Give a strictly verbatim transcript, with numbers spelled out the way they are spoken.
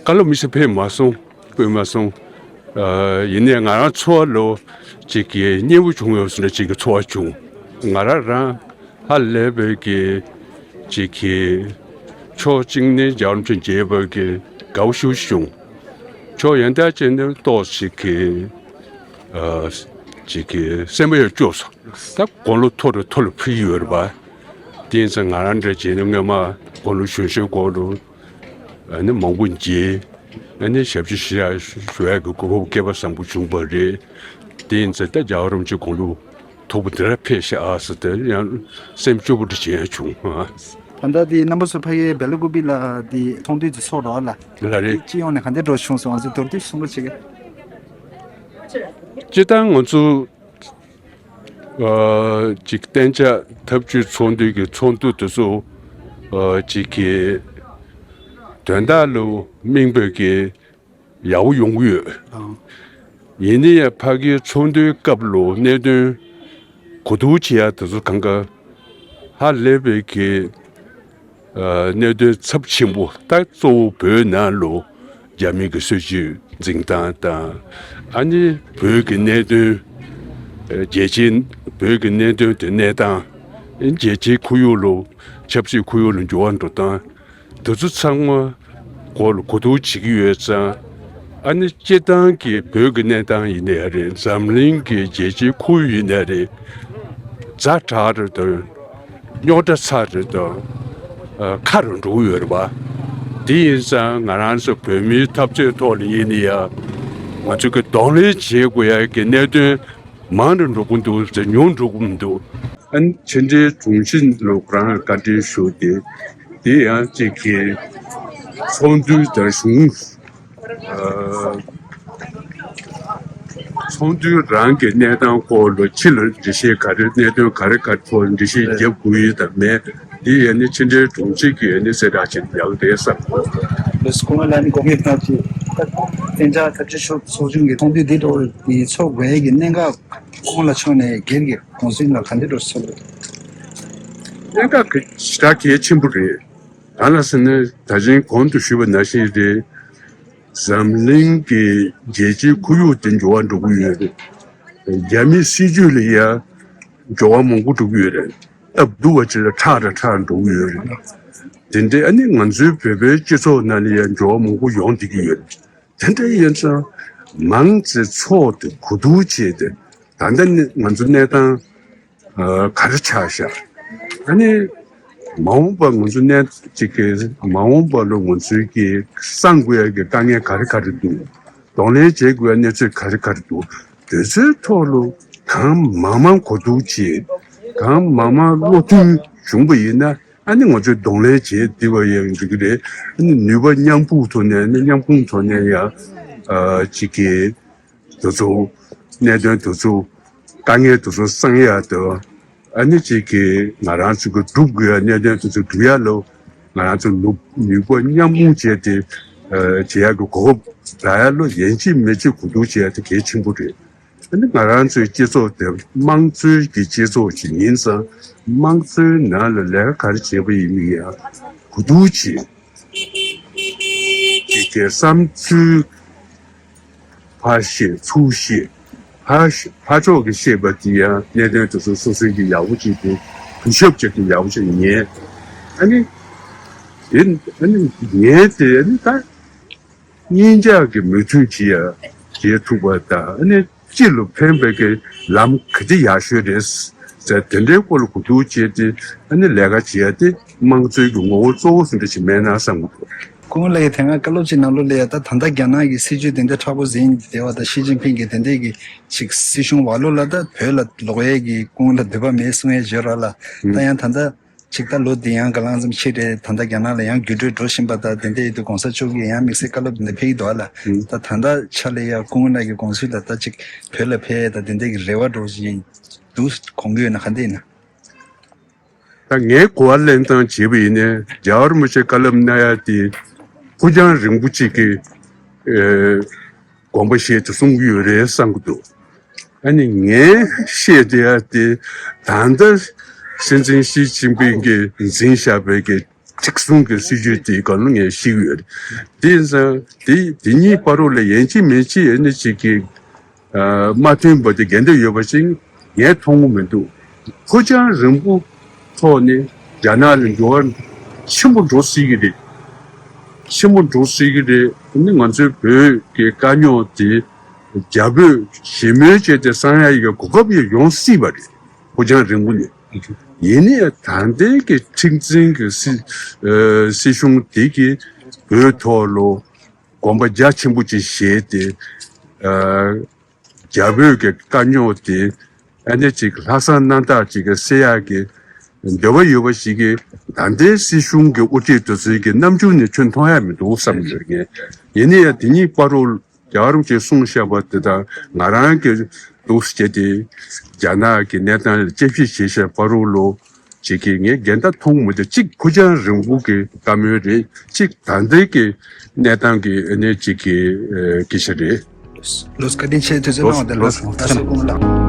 བཀའ་སློབ་དམིགས་བསལ་ཕེབས་མ་སོང་། ཕེབས་མ་སོང་། ཨ། ཡིན་ནའི་ང་རང་ཚོར་བ་ལོ་གཅིག་གི་མཉེས་པོ་བྱུང་ཡོད་ཟེར་ན་གཅིག་གི་ཚོར་བ་བྱུང་། ང་རང་རང་ཧ་ལས་པའི་གི་གཅིག་གི་ཕྱོགས་གཅིག་ནས་རྒྱལ་བ་རིན་པོ་ཆེ་མཇལ་བའི་གི་དགའ་བོ་ཤུགས་ཤིག་བྱུང་། ཕྱོགས་ཡང་དག་ཅིག་ནས་ཏོག་ཙམ་གཅིག་གི་ཨ། གཅིག་གི་སེམས་པ་ཡང་སྐྱོ་སོང་། ད་དགུང་ལོ་མཐོ་རུ་མཐོ་རུ་ཕེབས་ཀྱི་ཡོད་རེད་པ། དེ་ཡིན་ཙང་ང་རང་འདྲ་བྱས་ན་སྔོན་མ་དགུང་ལོ་གཞོན་གཞོན་སྐབས་ལ་ཨ་ནི་མང་པོ་མཇལ། ཨ་ནི་ཞབས་ཕྱི་ཞུ་ཡ་ཞུ་ཡ་གི་གོ་སྐབས་སྐལ་པ་བཟང་པོ་བྱུང་བ་རེད། དེ་ཡིན་ཙང་ད་རྒྱལ་བ་རིན་པོ་ཆེ་དགུང་ལོ་མཐོ་པོ་འདི་ལ་ཕེབས་ཤག་ཨ་ཟེར་ཏེ་ཡང་སེམས་སྐྱོ་པོ་འདྲ་བྱེད་ཡ་བྱུང་ཨ། ད་ལྟ་དེ་རྣམ་པ་ཚོ་ཕ་གིའི་སྦེལ་ཀོབ་ལ་དེ་ཚོགས་འདུ་དེ་ཚོགས་རོགས་ལ། ལ་རེད། སྤྱི་ཡོངས་ནས་ག་འདྲ་འགྲོ་བྱུང་སོང་ང་ཚོ་མདོར་བསྡུས་གསུང་རོགས་བྱེད་གི། སྤྱིར་བཏང་ང་ཚོ་ཨ་ཅིག་གཏན་འཇགས་འཐབ་ཇུས་ཚོགས་འདུ་གི་ཚོགས་འདུ་དེ་ཚོ་ཨ་ཅིག་གི་དོན་དག་ལ་དམིགས་པའི་གི་ཡག་པོ་ཡོང་གི་ཡོད། ཨང་། ཡིན་ན་ཡང་ཕ་གིའི་ཚོགས་འདུའི་སྐབས་ལ་གནད་དོན་གོ་བསྡུར་བྱེད་ཡ་དེ་ཚོ་གང་ག་ཧ་ལས་པའི་གི་ཨ་གནད་དོན་ཚབས་ཆེན་པོ། ད་གཙོ་བོ་བོད་ནང་ལ་རྒྱ་མི་གི་སྲིད་ཇུས་འཛིན་སྟངས་དང་། ཨ་ནི་བོད་ཀྱི་གནད་དོན། ཨ་རྒྱལ་སྤྱིའི་བོད་ཀྱི་གནད་དོན་དེ་གནས་སྟངས། རྒྱལ་སྤྱིའི་ཁོར་ཡུག་ལ་ཆབ་སྲིད་ཁོར་ཡུག་ལ་འགྱུར་བ་འགྲོ་སྟངས། དེ་ཚོ་ཚང་མ་སྐོར་ལ་གོ་བསྡུར་བྱེད་ཀྱི་ཡོད་ཙང་། ཨ་ནི་སྤྱིར་བཏང་གི་བོད་ཀྱི་གནས་སྟངས་ཡིན་ནའི་རེད། འཛམ་གླིང་གི་རྒྱལ་སྤྱིའི་ཁོར་ཡུག་ཡིན་ནའི་རེད། ཛ་དྲག་རེད་དང་། རྙོག་དྲ་ཚ་རེད་དང་། ཨ་ཁ་རུ་འགྲོ་གི་ཡོད་རེད་པ། དེ་ཡིན་ཙང་ང་རང་ཚོ་བོད་མིའི་འཐབ་རྩོད་ཐོག་ལ་ཡིན་ནའི་ཡང་ང་ཚོ་གི་གདོང་ལེན་བྱེད་དགོས་ཡ་གི་གནད་དོན་མང་རུ་འགྲོ་གི་འདུག་ཟེར། ཉུང་འགྲོ་གི་མི་འདུག་ཨ་ནི་ཕྱི་འབྲེལ་དྲུང་ཆེ་ལ་ཁོ་རང་བཀའ་འདྲི་ཞུ་སྟེ། དེ་ཡང་གཅིག་གི་ཚོགས་འདུའི་བརྡར་གཞུང་། ཨ་ཚོགས་འདུའི་རང་གི་གནས་སྟངས་སྐོར་ལ་ཕྱི་ལ་འགྲེལ་བཤད་ག་རེ། གནད་དོན་ག་རེ་ག་རེ་ཐོག་འགྲེལ་བཤད་རྒྱབ་དགོས་ཡོད་དང་མེད། དེ་ཡང་ནི་ཕྱི་འབྲེལ་དྲུང་ཆེ་གིས་ནི་གསལ་བསྒྲགས་བྱེད་ན་ཡག་རེད་བསམ། ལགས་སོ། སྐུ་ངོ་ལགས་ནས་དགོངས་ཡངས་གནང་ཞིག་ད་གཏན་འཇགས་འཐབ་ཇུས་ཚོགས་ཆུང་གི་ཚོགས་འདུ་འདི་འགྲོ་བའི་ཚོགས་དགོས་ཡས་ཀྱི་གནད་འགག་སྐོར་ལ་ཕྱོགས་ནས་སྒེར་གྱི་དགོངས་ཚུལ་ལ་ག་འདྲ་འགྲོ་སོང་། གནད་འགག་གི་ཞེ་དྲག་གལ་ཆེན་པོ་རེད། གང་ལ་ཟེར་ན་ད་ཅིང་གོང་དུ་ཞུས་པ་ནང་བཞིན་རེད། འཛམ་གླིང་གི་རྒྱལ་སྤྱིའི་ཁོར་ཡུག་དེ་འགྱུར་བ་འགྲོ་གི་ཡོད་རེད། རྒྱ་མིའི་སྲིད་ཇུས་ལ་ཡང་འགྱུར་བ་མང་པོ་འགྲོ་གི་ཡོད་རེད། སྟབས་བསྡུ་བ་ཅིག་ལ་ཁྲག་དང་ཁྲག་འགྲོ་གི་ཡོད་རེད། དེ་འདྲའི་ཨ་ནི་ང་ཚོའི་བོད་པའི་སྤྱི་ཚོགས་ནང་ལ་ཡང་འགྱུར་བ་མང་པོ་ཡོང་བསྡད་ཀྱི་ཡོད་རེད། དེ་འདྲ་ཡིན་ཙང་མང་ཆེ་ཚོགས་ཏེ་གོ་བསྡུར་བྱས་ཏེ། ད་ལྟ་ནི་ང་ཚོ་གནས་སྟངས་ཨ་ག་རེ་ཆགས་ཤག་ཨ་ནི་མ་འོངས་པ་ང་ཚོ་གནས་ཅིག་གི་མ་འོངས་པ་ལ་ང་ཚོའི་གི་སངས་དགོས་ཡ་གི་དཀའ་ངལ་ག་རེ་ག་རེ་འདུག་གདོང་ལེན་བྱེད་དགོས་ཡ་གནས་ཚུལ་ག་རེ་ག་རེ་འདུག་དེ་ཚོའི་ཐོག་ལ་གང་མང་མང་གོ་བསྡུར་བྱས། གང་མང་མང་བློ་མཐུན་བྱུང་པ་ཡིན་ན། ཨ་ནི་ང་ཚོས་གདོང་ལེན་བྱེད་བདེ་བ་ཡང་འགྲིག་གི་རེད། ཨ་ནི་ནུས་པ་མཉམ་སྤུངས་ཐོག་ནས་ནི་མཉམ་སྤུངས་ཐོག་ནས་ཡང་ཨ་ཅིག་གི་དེ་ཚོ་གནད་དོན་དེ་ཚོ་དཀའ་ངལ་དེ་ཚོ་སངས་ཡག་དང་། ཨ་ནི་ཅིག་གི་ང་རང་ཚོ་གི་སྒྲུབ་དགོས་ཡ་གནད་དོན་དེ་ཚོ་སྒྲུབ་ཡ་ལ་ང་རང་ཚོ་ནུ་ནུས་པ་མཉམ་སྤུངས་བྱས་ཏེ་ཨ་བྱེད་ཡ་གི་གོ་སྐབས་རག་ཡ་ལ་ཡིན་གཅིག་མིན་གཅིག་གོ་བསྡུར་བྱེད་ཡ་དེ་གལ་ཆེན་པོ་རེད། ཨ་ནི་ང་རང་ཚོའི་སྤྱི་ཚོགས་དེ་དམངས་གཙོའི་གི་སྤྱི་ཚོགས་ཤིག་ཡིན་ཙང་། དམངས་གཙོའི་ནང་ལ་ལས་ཀ་ག་རེ་བྱེད་པ་ཡིན་མིན་ཡང་གོ་བསྡུར་བྱེད། དེ་གའི་བསམ་ཚུལ་ཕར་བཤད་ཚུར་བཤད། ཕར་ཕར་ཕྱོགས་ཀྱིས་བཤད་པ་དེ་ཡང་གནད་དོན་དེ་ཚོ་སོ་སོའི་གི་ཡག་པོ་བྱེད་དེ། གུས་ཞབས་བྱེད་དེ་ཡག་པོ་བྱེད་ཉན། ཨ་ནི་དེ་ཨ་ནི་ཉན་དེ་ཨ་ནི་ད། གཉིས་ཆ་གི་མོས་མཐུན་བྱེད་ཡ་བྱེད་ཐུབ་པ་དང་། ཨ་ནི་སྤྱི་ལ་ཕན་པའི་གི་ལམ་ག་དེ་ཡག་ཤོས་རེད་ཟེར་དེ་འདྲའི་སྐོར་ལ་གོ་བསྡུར་བྱས་ཏེ། ཨ་ནི་ལས་ཀ་བྱེད་ཡ་དེ་དམངས་གཙོའི་གི་ངོ་བོ་གཙོ་བོ་ཟེར་འདྲ་ཞིག་མེད་ན་བསམ་གི་འདུག་སྐུ་ངོ་ལགས་ཀྱིས་དེ་སྔ་བཀའ་སློབ་ཅིག་ནང་ལོགས་ལ་ཡ་ད་ད་ལྟ་རྒྱ་ནག་གི་སྲིད་ཇུས་དེ་འདྲ་མཁྲེགས་པོ་ཟིན་བསྡད་པ་དང་། ཞི་ཅིན་ཕིང་གིས་དེ་འདྲའི་གི་ཅིག་སྲིད་གཞུང་བར་ལོགས་ལ་ད་བོད་ལ་ལོག་ཡས་ཀྱི་སྐུ་ངོ་ལ་འདོད་པ་མེད་གསུང་ཡས་བརྗོད་ར་ལ། ད་ཡང་ད་ལྟ་ཅིག་ད་ལོ་འདི་ཡང་ག་ལང་ཙམ་ཕྱིན་རེད། ད་ལྟ་རྒྱ་ནག་ལ་ཡང་འགྱུར་འགྲོས་འགྲོ་བཞིན་པ་དང་། དེ་འདྲ་ཡིན་དུས་གོང་ས་མཆོག་གིས་ཡང་དམིགས་བསལ་བཀའ་སློབ་འདི་འདྲ་ཕེབས་ཀྱི་འདུག་ཨ་ལ། ད་ད་ལྟ་ཆ་ལ་ཡ་སྐུ་ངོ་ལགས་ཀྱི་དགོངས་ཚུལ་ལ་ད་ཅིག་བོད་ལ་ཕེབས་ཡས་དང་དེ་འདྲ་གི་རེ་བ་འདྲ་ཞིག་འདུག་དགོངས་ཀྱི་ཡོད་ན་ག་འདྲ་ཡིན་ན། ད་ངའི་གོ་བ་ལེན་སྟངས་བྱས་པ་ཡིན་ན། རྒྱལ་བ་རིན་པོ་ཆེ་བཀའ་སློབ་གནང་ཡ་དེ་ཕུགས་རྒྱང་རིང་པོ་ཅིག་གི་ཨེ་དགོངས་པ་བཞེས་ཏེ་གསུང་གི་ཡོད་རེད་བསམ་གྱི་འདུག་ཨ་ནི་ངས་བཤད་བསྡད་ཡ་དེ་ད་ལྟ་སྲིད་འཛིན་ཞི་ཅིན་ཕིང་གིས་འཛིན་བཞག་པའི་གི་ མཁྲེགས་བཟུང་གི་སྲིད་ཇུས་དེའི་སྒང་ལ་ངས་ཤེས་ཀྱི་ཡོད་རེད། དེ་ཡིན་ཙང་དེ་དེ་གཉིས་བར་རོ་ལ་ཡན་ཆད་མན་ཆད་ཨ་ནི་ཅིག་གི་མ་མཐུན་པ་དེ་འགལ་འདུ་ཡོད་པ་ཞིག་ངས་མཐོང་གི་མི་འདུག་ཕོ་བྲང་རིང་པོ་ཐོག་ནས་རྒྱ་ནག་ལ་འགྱུར་བ་ཆེན་པོ་འགྲོ་སྲིད་ཀྱི་རེད། ཆེན་པོ་འགྲོ་སྲིད་ཀྱི་རེད། ཨ་ནི་ང་ཚོའི་བོད་ཀྱི་དཀའ་རྙོག་དེ་རྒྱ་བོད་ཞི་མོལ་བྱས་ཏེ་སང་ཡ་ཡི་གོ་སྐབས་ཡང་ཡོང་སྲིད་པ་རེད། ཕོ་བྲང་རིང་པོ་ནས། ཡིན་ནའི་ད་ལྟའི་གི་མཁྲེགས་འཛིན་གྱི་སྲིད་ཨ་སྲིད་གཞུང་དེ་གིས་བོད་ཐོག་ལ་དགོངས་པ་རྒྱ་ཆེན་པོ་ཅིག་བཞེས་ཏེ། ཨ་རྒྱ་བོད་ཀྱི་དཀའ་རྙོག་དེ་ཨ་ནི་ཅིག་ལྷག་བསམ་རྣམ་དག་ཅིག་གི་སེལ་ཡག་གི་འདོད་པ་ཡོད་པ་ཞིག་གིས། ད་ལྟའི་སྲིད་གཞུང་གི་དབུ་ཁྲིད་དེ་ཚོའི་གི་རྣམ་འགྱུར་ནས་ཁྱོན་མཐོང་ཡ་མི་འདུག་བསམ་ཡོད་ངས། ཡིན་ནའི་ཡང་དེ་གཉིས་བར་རོ་རྒྱལ་བ་རིན་པོ་ཆེས་གསུངས་བཞག་པ་དེ་དང་ང་རང་གི་འདུག་སེ་བྱས་ཏེ་རྒྱ་ནག་གི་གནས་སྟངས་ལ་དཔྱད་ཞིབ་བྱེད་བཞག་བར་རོ་ལོ་ཅིག་གིས་ངས་འགལ་ཟླ་མཐོང་མི་འདུག་གཅིག་ཕོ་བྲང་རིང་པོ་གི་བཀའ་མོལ་རེད། གཅིག་ད་ལྟའི་གི་གནས་སྟངས་ཀྱི་ཨ་ནི་ཅིག་གི་ཨ་སྐད་ཆ་རེད། ལོ་བཀའ་དྲིན་ཆེ། དུས་ཚོད་གནང་བ་དེ་ལ་ལགས་སོ། ལགས་སོ།